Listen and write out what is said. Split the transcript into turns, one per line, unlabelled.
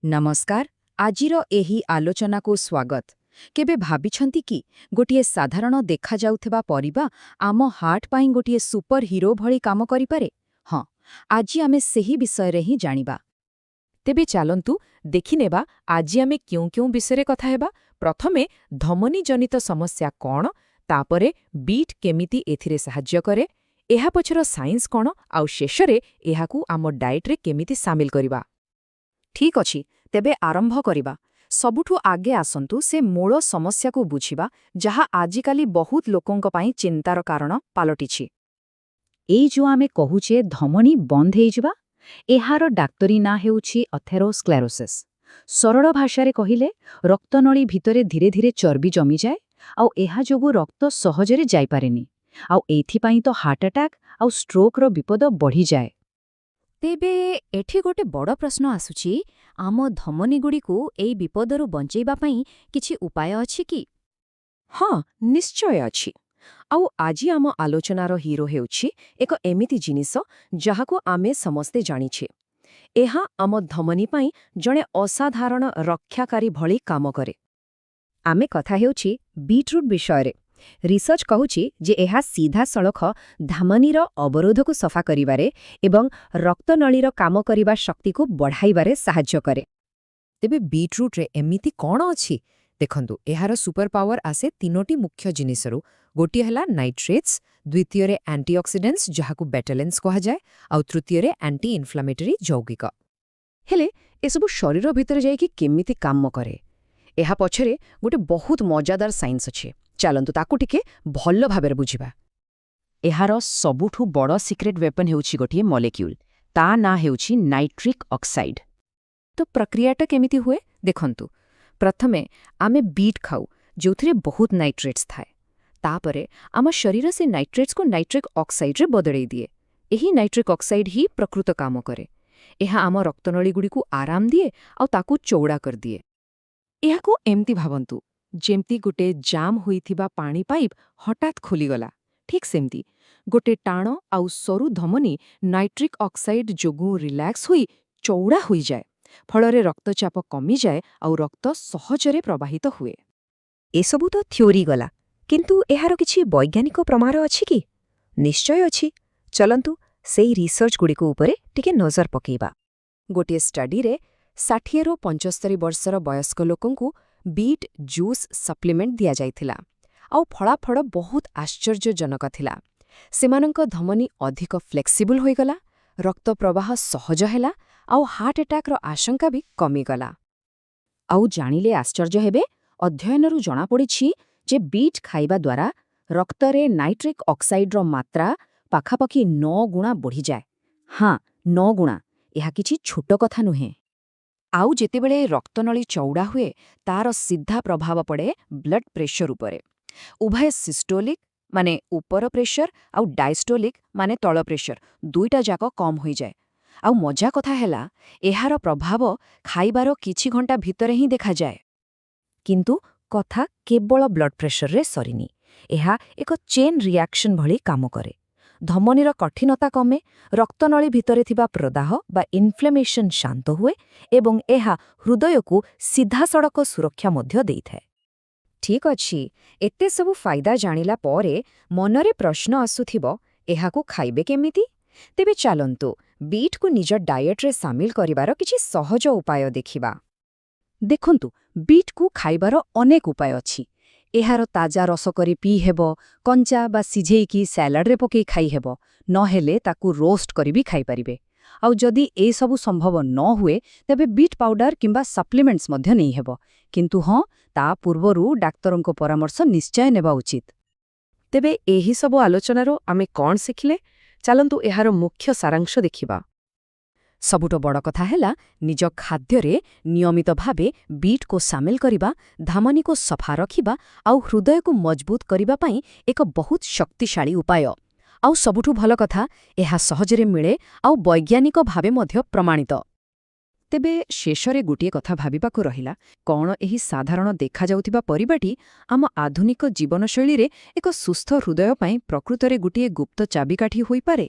ନମସ୍କାର। ଆଜିର ଏହି ଆଲୋଚନାକୁ ସ୍ୱାଗତ। କେବେ ଭାବିଛନ୍ତି କି, ଗୋଟିଏ ସାଧାରଣ ଦେଖାଯାଉଥିବା ପରିବା ଆମ ହାର୍ଟ ପାଇଁ ଗୋଟିଏ ସୁପର ହିରୋ ଭଳି କାମ କରିପାରେ? ହଁ, ଆଜି ଆମେ ସେହି ବିଷୟରେ ହିଁ ଜାଣିବା। ତେବେ ଚାଲନ୍ତୁ ଦେଖିନେବା ଆଜି ଆମେ କେଉଁ କେଉଁ ବିଷୟରେ କଥା ହେବା। ପ୍ରଥମେ ଧମନୀଜନିତ ସମସ୍ୟା କ'ଣ, ତାପରେ ବିଟ୍ କେମିତି ଏଥିରେ ସାହାଯ୍ୟ କରେ, ଏହା ପଛର ସାଇନ୍ସ କ'ଣ, ଆଉ ଶେଷରେ ଏହାକୁ ଆମ ଡାଏଟ୍ରେ କେମିତି ସାମିଲ କରିବା। ଠିକ୍ ଅଛି, ତେବେ ଆରମ୍ଭ କରିବା। ସବୁଠୁ ଆଗେ ଆସନ୍ତୁ ସେ ମୂଳ ସମସ୍ୟାକୁ ବୁଝିବା, ଯାହା ଆଜିକାଲି ବହୁତ ଲୋକଙ୍କ ପାଇଁ ଚିନ୍ତାର କାରଣ ପାଲଟିଛି। ଏଇ ଯେଉଁ ଆମେ କହୁଛେ ଧମନୀ ବନ୍ଦ ହେଇଯିବା, ଏହାର ଡାକ୍ତରୀ ନାଁ ହେଉଛି ଅଥେରୋସ୍କ୍ଲେରୋସିସ୍। ସରଳ ଭାଷାରେ କହିଲେ, ରକ୍ତନଳୀ ଭିତରେ ଧୀରେ ଧୀରେ ଚର୍ବି ଜମିଯାଏ ଆଉ ଏହା ଯୋଗୁଁ ରକ୍ତ ସହଜରେ ଯାଇପାରେନି। ଆଉ ଏଇଥିପାଇଁ ତ ହାର୍ଟ ଆଟାକ୍ ଆଉ ଷ୍ଟ୍ରୋକ୍ର ବିପଦ ବଢ଼ିଯାଏ। ତେବେ ଏଠି ଗୋଟେ ବଡ଼ ପ୍ରଶ୍ନ ଆସୁଛି, ଆମ ଧମନୀଗୁଡ଼ିକୁ ଏଇ ବିପଦରୁ ବଞ୍ଚେଇବା ପାଇଁ କିଛି ଉପାୟ ଅଛି କି?
ହଁ, ନିଶ୍ଚୟ ଅଛି। ଆଉ ଆଜି ଆମ ଆଲୋଚନାର ହିରୋ ହେଉଛି ଏକ ଏମିତି ଜିନିଷ ଯାହାକୁ ଆମେ ସମସ୍ତେ ଜାଣିଛେ। ଏହା ଆମ ଧମନୀ ପାଇଁ ଜଣେ ଅସାଧାରଣ ରକ୍ଷାକାରୀ ଭଳି କାମ କରେ।
ଆମେ କଥା ହେଉଛି ବିଟ୍ରୁଟ୍ ବିଷୟରେ। ରିସର୍ଚ୍ଚ କହୁଛି ଯେ ଏହା ସିଧାସଳଖ ଧମନୀର ଅବରୋଧକୁ ସଫା କରିବାରେ ଏବଂ ରକ୍ତନଳୀର କାମ କରିବା ଶକ୍ତିକୁ ବଢ଼ାଇବାରେ ସାହାଯ୍ୟ କରେ।
ତେବେ ବିଟ୍ରୁଟ୍ରେ ଏମିତି କ'ଣ ଅଛି? ଦେଖନ୍ତୁ, ଏହାର ସୁପର ପାୱାର ଆସେ ତିନୋଟି ମୁଖ୍ୟ ଜିନିଷରୁ। ଗୋଟିଏ ହେଲା ନାଇଟ୍ରେଟ୍ସ, ଦ୍ୱିତୀୟରେ ଆଣ୍ଟିଅକ୍ସିଡେଣ୍ଟସ୍, ଯାହାକୁ ବେଟାଲେନ୍ସ କୁହାଯାଏ, ଆଉ ତୃତୀୟରେ ଆଣ୍ଟି ଇନଫ୍ଲାମେଟରୀ ଯୌଗିକ।
ହେଲେ ଏସବୁ ଶରୀର ଭିତରେ ଯାଇକି କେମିତି କାମ କରେ? ଏହା ପଛରେ ଗୋଟେ ବହୁତ ମଜାଦାର ସାଇନ୍ସ ଅଛି। ଚାଲନ୍ତୁ ତାକୁ ଟିକେ ଭଲ ଭାବରେ ବୁଝିବା।
ଏହାର ସବୁଠୁ ବଡ଼ ସିକ୍ରେଟ୍ ୱେପନ୍ ହେଉଛି ଗୋଟିଏ ମଲେକ୍ୟୁଲ୍। ତା ନାଁ ହେଉଛି ନାଇଟ୍ରିକ୍ ଅକ୍ସାଇଡ୍।
ତ ପ୍ରକ୍ରିୟାଟା କେମିତି ହୁଏ ଦେଖନ୍ତୁ। ପ୍ରଥମେ ଆମେ ବିଟ୍ ଖାଉ, ଯେଉଁଥିରେ ବହୁତ ନାଇଟ୍ରେଟ୍ସ ଥାଏ। ତାପରେ ଆମ ଶରୀର ସେ ନାଇଟ୍ରେଟ୍ସକୁ ନାଇଟ୍ରିକ୍ ଅକ୍ସାଇଡ୍ରେ ବଦଳେଇ ଦିଏ। ଏହି ନାଇଟ୍ରିକ୍ ଅକ୍ସାଇଡ୍ ହିଁ ପ୍ରକୃତ କାମ କରେ। ଏହା ଆମ ରକ୍ତନଳୀଗୁଡ଼ିକୁ ଆରାମ ଦିଏ ଆଉ ତାକୁ ଚଉଡ଼ା କରିଦିଏ।
ଏହାକୁ ଏମିତି ଭାବନ୍ତୁ, ଯେମିତି ଗୋଟେ ଜାମ୍ ହୋଇଥିବା ପାଣି ପାଇପ୍ ହଠାତ୍ ଖୋଲିଗଲା। ଠିକ୍ ସେମିତି ଗୋଟେ ଟାଣ ଆଉ ସରୁ ଧମନୀ ନାଇଟ୍ରିକ୍ ଅକ୍ସାଇଡ୍ ଯୋଗୁଁ ରିଲାକ୍ସ ହୋଇ ଚଉଡ଼ା ହୋଇଯାଏ। ଫଳରେ ରକ୍ତଚାପ କମିଯାଏ ଆଉ ରକ୍ତ ସହଜରେ ପ୍ରବାହିତ ହୁଏ।
ଏସବୁ ତ ଥିଓରି ଗଲା, କିନ୍ତୁ ଏହାର କିଛି ବୈଜ୍ଞାନିକ ପ୍ରମାଣ ଅଛି କି? ନିଶ୍ଚୟ ଅଛି। ଚଲନ୍ତୁ ସେଇ ରିସର୍ଚ୍ଚଗୁଡ଼ିକ ଉପରେ ଟିକେ ନଜର ପକେଇବା।
ଗୋଟିଏ ଷ୍ଟଡିରେ 60ରୁ 75 ବର୍ଷର ବୟସ୍କ ଲୋକଙ୍କୁ ବିଟ୍ ଜୁସ୍ ସପ୍ଲିମେଣ୍ଟ ଦିଆଯାଇଥିଲା ଆଉ ଫଳାଫଳ ବହୁତ ଆଶ୍ଚର୍ଯ୍ୟଜନକ ଥିଲା। ସେମାନଙ୍କ ଧମନୀ ଅଧିକ ଫ୍ଲେକ୍ସିବୁଲ୍ ହୋଇଗଲା, ରକ୍ତ ପ୍ରବାହ ସହଜ ହେଲା ଆଉ ହାର୍ଟ ଆଟାକ୍ର ଆଶଙ୍କା ବି କମିଗଲା।
ଆଉ ଜାଣିଲେ ଆଶ୍ଚର୍ଯ୍ୟ ହେବେ, ଅଧ୍ୟୟନରୁ ଜଣାପଡ଼ିଛି ଯେ ବିଟ୍ ଖାଇବା ଦ୍ୱାରା ରକ୍ତରେ ନାଇଟ୍ରିକ୍ ଅକ୍ସାଇଡ୍ର ମାତ୍ରା ପାଖାପାଖି 9 ଗୁଣା ବଢ଼ିଯାଏ। ହଁ, 9 ଗୁଣା। ଏହା କିଛି ଛୋଟ କଥା ନୁହେଁ।
ଆଉ ଯେତେବେଳେ ରକ୍ତନଳୀ ଚଉଡ଼ା ହୁଏ, ତାର ସିଧା ପ୍ରଭାବ ପଡ଼େ ବ୍ଲଡ୍ ପ୍ରେସର ଉପରେ। ଉଭୟ ସିଷ୍ଟୋଲିକ୍, ମାନେ ଉପର ପ୍ରେସର, ଆଉ ଡାଇଷ୍ଟୋଲିକ୍, ମାନେ ତଳ ପ୍ରେସର, ଦୁଇଟା ଯାକ କମ୍ ହୋଇଯାଏ। ଆଉ ମଜା କଥା ହେଲା, ଏହାର ପ୍ରଭାବ ଖାଇବାର କିଛି ଘଣ୍ଟା ଭିତରେ ହିଁ ଦେଖାଯାଏ।
କିନ୍ତୁ କଥା କେବଳ ବ୍ଲଡ୍ ପ୍ରେସରରେ ସରିନି। ଏହା ଏକ ଚେନ୍ ରିଆକ୍ସନ୍ ଭଳି କାମ କରେ। ଧମନୀର କଠିନତା କମେ, ରକ୍ତନଳୀ ଭିତରେ ଥିବା ପ୍ରଦାହ ବା ଇନଫ୍ଲେମେସନ୍ ଶାନ୍ତ ହୁଏ ଏବଂ ଏହା ହୃଦୟକୁ ସିଧାସଳଖ ସୁରକ୍ଷା ମଧ୍ୟ ଦେଇଥାଏ। ଠିକ୍ ଅଛି, ଏତେ ସବୁ ଫାଇଦା ଜାଣିଲା ପରେ ମନରେ ପ୍ରଶ୍ନ ଆସୁଥିବ, ଏହାକୁ ଖାଇବେ କେମିତି? ତେବେ ଚାଲନ୍ତୁ ବିଟ୍କୁ ନିଜ ଡାଏଟ୍ରେ ସାମିଲ କରିବାର କିଛି ସହଜ ଉପାୟ ଦେଖିବା। ଦେଖନ୍ତୁ, ବିଟ୍କୁ ଖାଇବାର ଅନେକ ଉପାୟ ଅଛି। ଏହାର ତାଜା ରସ କରି ପିଇହେବ, କଞ୍ଚା ବା ସିଝେଇକି ସାଲାଡରେ ପକେଇ ଖାଇହେବ, ନହେଲେ ତାକୁ ରୋଷ୍ଟ କରି ବି ଖାଇପାରିବେ। ଆଉ ଯଦି ଏସବୁ ସମ୍ଭବ ନ ହୁଏ, ତେବେ ବିଟ୍ ପାଉଡର କିମ୍ବା ସପ୍ଲିମେଣ୍ଟସ୍ ମଧ୍ୟ ନେଇହେବ। କିନ୍ତୁ ହଁ, ତା ପୂର୍ବରୁ ଡାକ୍ତରଙ୍କ ପରାମର୍ଶ ନିଶ୍ଚୟ ନେବା ଉଚିତ।
ତେବେ ଏହି ସବୁ ଆଲୋଚନାରୁ ଆମେ କ'ଣ ଶିଖିଲେ? ଚାଲନ୍ତୁ ଏହାର ମୁଖ୍ୟ ସାରାଂଶ ଦେଖିବା।
ସବୁଠୁ ବଡ଼ କଥା ହେଲା, ନିଜ ଖାଦ୍ୟରେ ନିୟମିତ ଭାବେ ବିଟ୍କୁ ସାମିଲ କରିବା ଧମନୀକୁ ସଫା ରଖିବା ଆଉ ହୃଦୟକୁ ମଜବୁତ କରିବା ପାଇଁ ଏକ ବହୁତ ଶକ୍ତିଶାଳୀ ଉପାୟ। ଆଉ ସବୁଠୁ ଭଲ କଥା, ଏହା ସହଜରେ ମିଳେ ଆଉ ବୈଜ୍ଞାନିକ ଭାବେ ମଧ୍ୟ ପ୍ରମାଣିତ।
ତେବେ ଶେଷରେ ଗୋଟିଏ କଥା ଭାବିବାକୁ ରହିଲା, କ'ଣ ଏହି ସାଧାରଣ ଦେଖାଯାଉଥିବା ପରିବାଟି ଆମ ଆଧୁନିକ ଜୀବନଶୈଳୀରେ ଏକ ସୁସ୍ଥ ହୃଦୟ ପାଇଁ ପ୍ରକୃତରେ ଗୋଟିଏ ଗୁପ୍ତ ଚାବିକାଠି ହୋଇପାରେ?